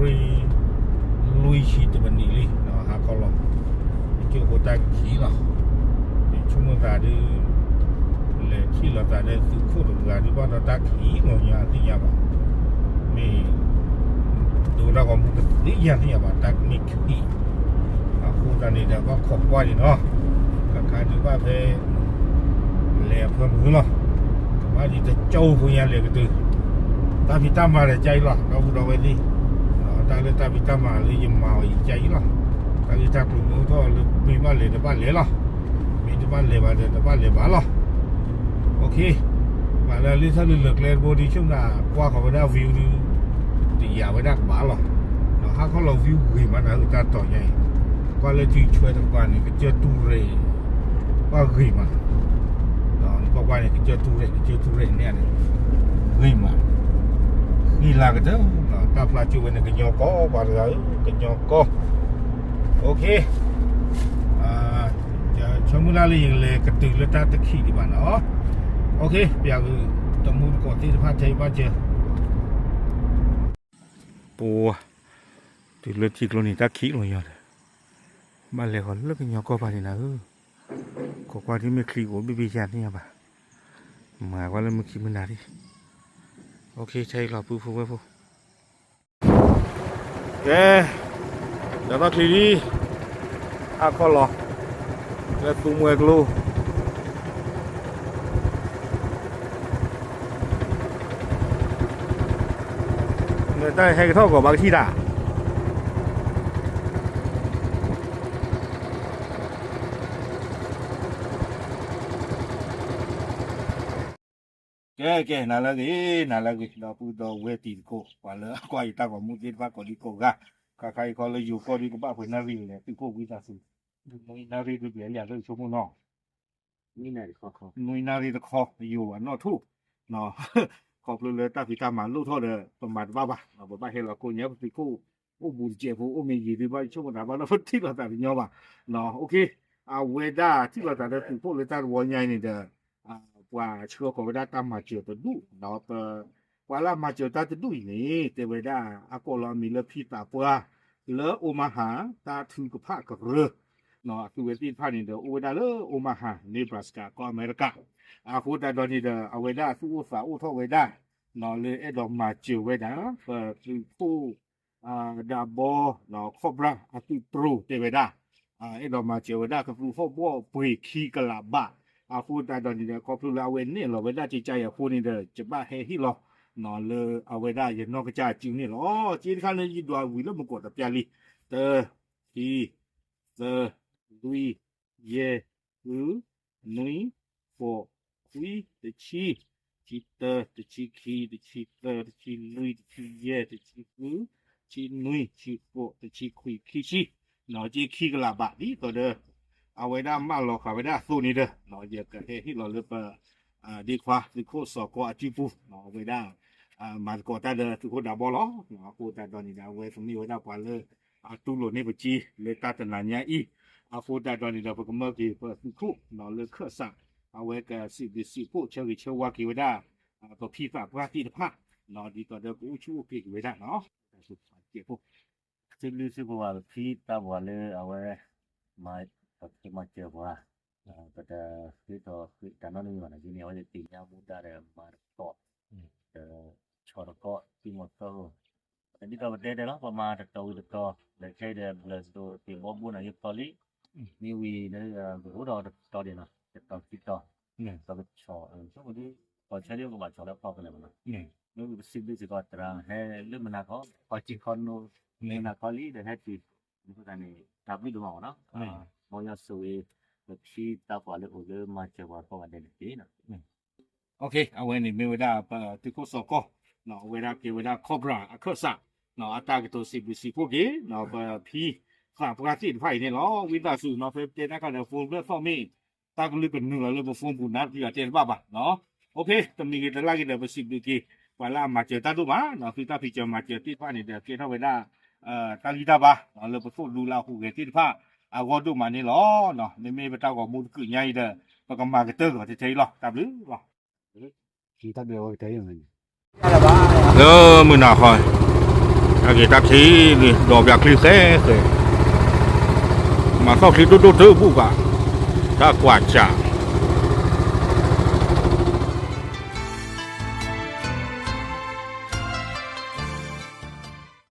လွံၢ်ဆံတမံးနံးလံ ဟါခီလီၤ. ကၠိဖိတၢ်ခံးလီၤ. ယဆိကမိၣ်သးဒုး လဲၤထံၣ်လိာ်သးဒီးသုးခိၣ်တဂၤဒုး ဘၣ်ဒီးတၢ်ခံးလီၤညါသ့ၣ်ညါဘၣ်. မ့ၢ် ဒိတၢ်ဂီၤမူကသ့ၣ်ညါသ့ၣ်ညါဘၣ် တၢ်မ့ၢ်ခံး. အဃိသတးန့ၣ်ဒီး ဘၣ်ခိးကွၢ်ဒံးနီၤ. ကခါဒုးဘၣ်ဖဲ လဲၤအဖၢမုၢ်လီၤ. ကဘၣ်ဒ်တကၠိဖိညါလဲၤကတုၤ တၢ်ဖံးတၢ်မၤဒီးကအံၤလီၤ ဒီပုၢ်ဒီဝဲၢ်သ့ၣ်. တၢ်လၢတၢ်ဖံးတၢ်မၤလၢယမၤအီၤအံၤကအံၤလီၤ. တၢ်ဂ့ၢ်တၢ်ကျိၤမ့ၢ်အိၣ်ထီၣ်လၢမ့ၢ်ဘၣ်လဲၤဒီးဘၣ်လဲၤလီၤ. မ့ၢ်တဘၣ်လဲၤဘၣ်ဒီးတဘၣ်လဲၤဘၣ်လီၤ. ပှၤလၢအလ့ၣ်ထီၣ်လၢလၢၢ်ကျဲတဘိဒီး ဆိကမိၣ်ကွၢ်ဃီၤဝဲဒၣ် view ဒုး တယာ်ဝဲဒၣ်ကဘၣ်လီၤ. ဟါခီလီၤ view ဂ့ၤမးနၤ တၢ်တီၤညါအံၤ ကွၢ်လၢထံဆွဲတကပၤန့ၣ် ကစၢၢ်တူၢ်ရဲၣ် ကွၢ်ဂ့ၤမး. ကွၢ်ကွၢ်န့ၣ် ကစၢၢ်တူၢ်ရဲၣ် ကစၢၢ်တူၢ်ရဲၣ်န့ၣ်န့ၣ် ဂ့ၤမး ဃံလၤကတၢၢ် တၢ်ဖျါကၠိဝဲန့ၣ် ကညီကီၢ် ပှၤတဂၤဧၢ ကညီကီၢ်. ဆိကမိၣ်လၢ်လၢယကလဲၤကတုၤလၢတၢ်တခံးဒံးဘၣ်နီၤ. ပျးဂုာ်တမူတကိးသ့ၣ်တဖၣ်ထဲဘၣ်စၢၤ ပဝၤ တုၤလၢထံကျိန့ၣ် တၢ်ခံးလီၤညီဒီး ဘၣ်လဲၤဃီၤလၢကညီကီၢ်ပၤန့ၣ်နၤဧၢ. ခိးကွၢ်ဒ်မ့ၢ်ချံကအိၣ်ဘ့ၣ်ဘ့ၣ်ယၤသ့ၣ်ညါဘၣ်. မၤကွၢ်လၢမုၢ်ခံမုၢ်နၤဒ်. ထဲအံၤလီၤ ပုၢ်ဖိဝဲၢ်ဖိ ကဲ ဒီးထီၣ်ချံလံ ဟါခီလီၤ လၢသူမှဲကျိ နတၢ်ဟဲကထီၣ်ကီးဘၣ်ကထံၣ်တၢ် ကဲ ကဲ နၤလၢအဂ့ၤ နၤလၢအဂ့ၤ ဒီပုၢ်ဒီဝဲၢ်တံၤသကိး ပှၤလၢကွၢ်ယတၢ်ဂီၤမူသ့ၣ်တဖၣ်ကိးဒံကိးဂၤ ခါခါအံၤခီလၢယိၤကီၢ်ဒုးကဘၣ်ပှဲၤနၣ်ရံၣ်လဲၣ် သုးခိၣ်ဝံသးစူၤ နွံနၣ်ရံၣ်ဒုးပျဲလံလၢယဆိကမိၣ်နီၤ နွံနၣ်ရံၣ်တခီ ယိၤအနီၢ်ထူၣ် ခီဖျိလၢတၢ်ဖံးတၢ်မၤလိၣ်ထီၣ်ဒီး ပမၤတဘၣ်ဘၣ် ပဘၣ်ဟဲလီၤကိးညါပသုးခိၣ် အိၣ်ဘူးတစဲးဖိ အိၣ်မ့ၢ်ယံာ်ဒုးဘၣ်ယဆိကမိၣ်သးဘၣ်လၢပထံၣ်လိာ်သးတညီဘၣ် အဝဲဒၣ်ထံၣ်လိာ်သးလၢသုးခိၣ်လၢတၢ်တဝီညါအံၤန့ၣ်ဒီး ပှၤဆှၢဃီၤဝဲဒၣ်တၢ်မၤစၢၤတဒူၣ် ဒီးပ ပှၤလၢအမၤစၢၤတၢ်တဒူၣ်အံၤန့ၣ် တဲဝဲဒၣ် အကိးလီၤအမံၤလၢဖံသးပှၢ် လၢ Omaha တၢ်ထုကဖၣ်ကရၢ အသုဝဲသ့ၣ်တဖၣ်န့ၣ်ဒီး အိၣ်ဝဲဒၣ်လၢ Omaha Nebraska ကီၢ်အမဲရကၤ အဃိသတးဒီးန့ၣ်ဒီး အဝဲဒၣ်သူၣ်အိၣ်သးအိၣ်ထီၣ်ဝဲဒၣ် လၢအဲၣ်ဒိးမၤစၢၤဝဲဒၣ် ပသုးခိၣ် ဒးဘီ Cobra အသုးတြိၤတဲဝဲဒၣ် အဲၣ်ဒိးမၤစၢၤဝဲဒၣ်ကသူးဟီၣ်ဘီၣ်ပှ့ၤခံကလးဘး အဃိသတးဒီးန့ၣ်ဒီး ခီဖျိလၢအဝဲနဲၣ်လီၤဝဲဒၣ်ကကါအံၤအဃိန့ၣ်ဒီး ယဘၣ်ဟဲဟ့ၣ်လီၤ လၢအဝဲဒၣ်ယနီၢ်ကစၢ်စုန့ၣ်လီၤ. က့တခါန့ၣ် ယဒွးဝံၤလၢမုၢ်ကီးတပျၢ်လံ တၢ ခံ သၢ လွံၢ် ယဲၢ် ဃု နွံ ဃိး ခွံ တဆံ တဆံတၢ တဆံခံ တဆံသၢ တဆံလွံၢ် တဆံယဲၢ် တဆံဃု တဆံနွံ တဆံဃိး တဆံခွံ ခံဆံ က့ခံကလးဘး ဒ်သိးဒီး အဝဲဒၣ်မၢလီၤဃာ်ဝဲဒၣ်အသိးန့ၣ်ဒီး ယကဟဲဟ့ၣ်လီၤလၢပ ဒ့ခွါသုးခိၣ်စီၤကီအစုပူၤ အဝဲဒၣ် မၤသကိးတၢ်ဒီးသုးခိၣ်ဒးဘီလီၤ. အဃိသတးဒီးန့ၣ်ဒီး အဝဲကမ့ၢ်ဝဲဒၣ်ပှၤလၢ အတူၢ်လိာ်န့ၢ်ပစ့လၢတၢ်တနၤညါအံၤ အဃိသတးဒီးန့ၣ်ဒီး ပကမၢက့ၤပသုးခိၣ်လၢခၢၣ်စး အဝဲကစံးဘျုးစံးဖှိၣ်ဆၢဂ့ၤဆၢဝါက့ၤဝဲဒၣ် ပဖံသးပှၢ်သ့ၣ်တဖၣ် ဒ်သိးဒီးကအိၣ်ဆူၣ်အိၣ်ချ့က့ၤဝဲဒၣ်နီၤ စံးဘျုးစံးဖှိၣ်ပှၤပဖံသးပှၢ်လၢအဝဲ ပမၤစၢၤပှၤ ပတဃ့ထီၣ်ဃ့တၢ်နီတမံၤဘၣ်န့ၣ် ဒ်န့ၣ် အဝဲသ့ၣ်ညါမူဒါဒီးမၤတကိး ဒီးဆီၣ်တကိး သံမီၤသၢ ဒ်သိးပတဲတဲလီၤ ပမၤတတီၤဝံၤတတီၤ ဒီးခဲအံၤဒီး ဘျၢၣ်စိသ့ၣ်ဘီဘိန့ၣ် ယဖျီလံ မ့ၢ်ဝံၤဒီး ကအိၣ်ဒီးတတီၤဒံးနီၤ တတီၤခံတီၤ ဒီးကဆီၣ် ဆိကမိၣ်ဒ် ပှၤဆၢလံကဘၣ်ဆီၣ်လၢဖီကလဲာ်မနီၤ မ့ၢ်ဝံၤပစံးဘျုးစ့ၢ်ကီးသရၣ် ဟဲလၢမုၢ်နၤခီ ပှၤစ့ၢ်ကီးနိ မုၢ်နၤခီလံဒီးဟဲတုၤ အဃိသတးန့ၣ် တၢ်ဘျုးဒိၣ်မးမနီၤ မ်ယွၤဆိၣ်ဂ့ၤ ပဖံသးပှၢ်လၢအိၣ်လၢမၤစၢၤပှၤကိးဂၤဒဲးန့ၣ်တက့ၢ်. အဝဲန့ၣ်မ့ၢ်ဝဲဒၣ်ပသုးခိၣ်စီၤကီ အဝဲဒၣ်ကဲဝဲဒၣ် Cobra အခၢၣ်စး အတၢ်ကတိၤစံးဘျုးစံးဖှိၣ်က့ၤ ပဖံသးပှၢ်သ့ၣ်တဖၣ်အံၤန့ၣ်လီၤ. ဝံသးစူၤနီၤ ဖဲပတဲတၢ်ခါဒီး phone ဖျၢၣ်သီၣ်မ့ၢ် တၢ်ကလုၢ်ကနုာ်လီၤလၢပ phone ပူၤနၤတပံၤအတဲတဘၣ်ဘၣ်နီၤ. တမံၤဂ့ၤတလၢ်ဂ့ၤဒီး ပစံးဘျုးက့ၤ ပှၤလၢအမၤစၢၤတၢ်ဒိၣ်မး သုတၢ်ဖံးစၢၤမၤစၢၤသ့ၣ်တဖၣ်န့ၣ်ဒီး ကဲထီၣ်ဝဲဒၣ် တၢ်ဂံၢ်တၢ်ဘါ လၢပသိၣ်ဒူလၢအဟူးဂဲၤသ့ၣ်တဖၣ် အဂီၢ်ဒိၣ်မးန့ၣ်လီၤ. မ့မ့ၢ်ပတၢ်ဂီၤမူတကုးညါအံၤဒီး ပကမၤကတၢၢ်လီၤထဲထဲအံၤလီၤ. တၢ်ဘျုးလီၤ. လၢမုၢ်နၤခီ တၢ်ဂ့ၢ်တၢ်ထံၣ်န့ၣ် ဒီးပျၢ်ချံဃဲဃဲ, မၤသီၣ်ချံဒိၣ်ဒိၣ်တဘူၣ်ဘၣ်, တၢ်ကွၢ်စး,